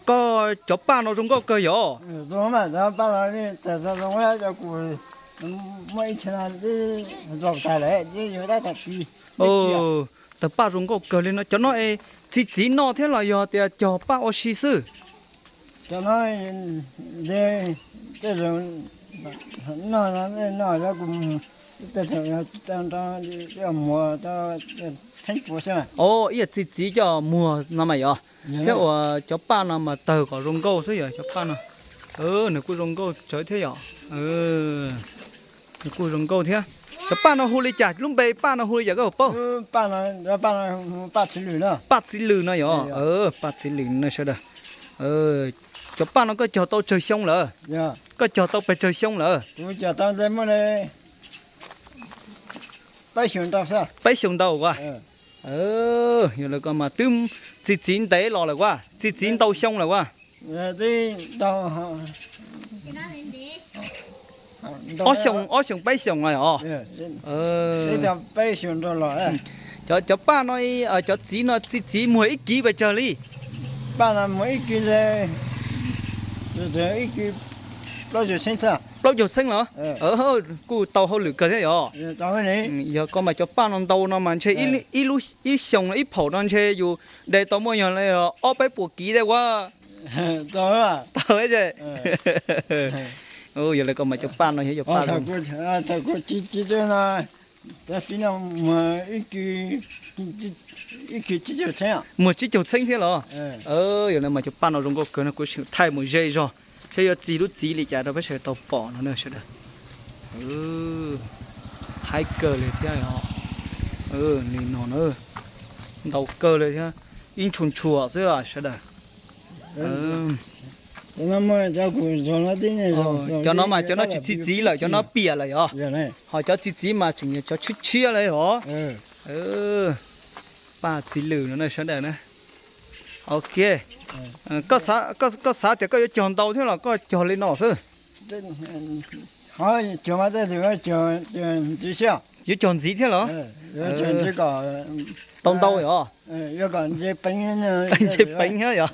Koj cov paj no zoo nkauj kawg yom? Tawg paj zoo nkauj kawg li no. Cov no es txi txiv noj thiab los yog tias cog paj ua si xwb? Ib yam txi txiv coj muag no mas yom. Thiab uas cov paj no mas tawg kom zoo nkauj xwb yom, cov paj no. Nws kuj zoo nkauj tsawv thiab yom. Nws kuj zoo nkauj thiab. Cov paj no hu li cas, lub npe paj no hu li cas koj puas paub? Paj txiv lwm no yom. Paj txiv lwm no sawv daws. Cov paj no koj cog tau tsawg xyoo lawm? Koj cog tau pes tsawg xyoo lawm? Peb xyoo ntau as. Yog lawv ko mas twb txi txiv ntev los lawm as, txi txiv ntau xyoo lawm as. Ob xyoo, ob xyoo peb xyoos no os. Cov paj no, cov txiv no txi txiv muag ib kiv pes tsawg li? Plaub caug txheeb los? Kuj tau hauj lwm kawg thiab yom. Yog ko mas cov paj no ntau no mas ntshe ib xyoos ib phaum no ntshe yus de tau muaj yog li ob peb puas kiv thiab ua. Tau. Yog li ko mas cov paj no yog cov paj muag tsib caug txheeb thiab los? Yog li mas cov paj no zoo nkauj kawg no, kuv sim thaij mus ze zog saib yuav txi lub txiv li cas rau peb sawv daws tau pom no na sawv daws. Haib kawg li thiab os. Li no na, ntau kawg li thiab, ib ntshua ntshua xwb los sawv daws. Cov no mas cov no tsis txi txiv lawm, cov no piam lawm yom. Ho cov txi txiv mas tseem yog cov tshiab tshiab li os. Paj txiv lwm no na sawv daws na. Ok. Koj xav tias koj yuav cog ntau thiab los koj cog li no xwb? Yuav cog ntxiv thiab los? Tau ntau os. Nce peev thiab yom.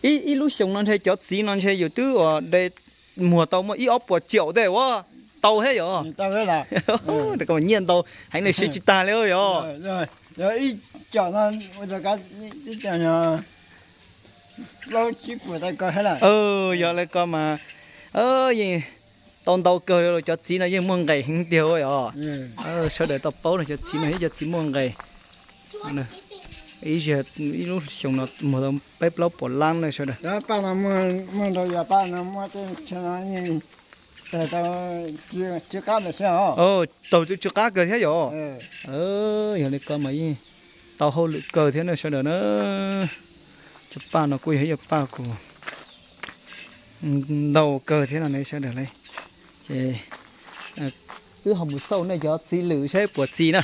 Ib lub xyoo no ntshe cov txiv no ntshe yus twb ua de muag tau muaj ib ob puas caum tej ua tau thiab yom. Nyiaj ntau heev li siv tsis tag li yom. Yog li ko mas yeej tau ntau kawg li, cov txiv no yeej muaj nqis heev tiag yom. Sawv daws tau paub no cov txiv no yog cov txiv muaj nqis. Ib lub xyoo no muag tau peb plaub puas lab na sawv daws. Taug twb tsw qab kawg thiab yom. Yog li ko mas yeej tau hauj lwm kawg thiab na sawv daws na. Cov paj no kuj yog ib co paj kuj ntau kawg thiab no ne sawv daws li. Ces wb ho mus xauj nej cov txiv lwm saib puas txi na.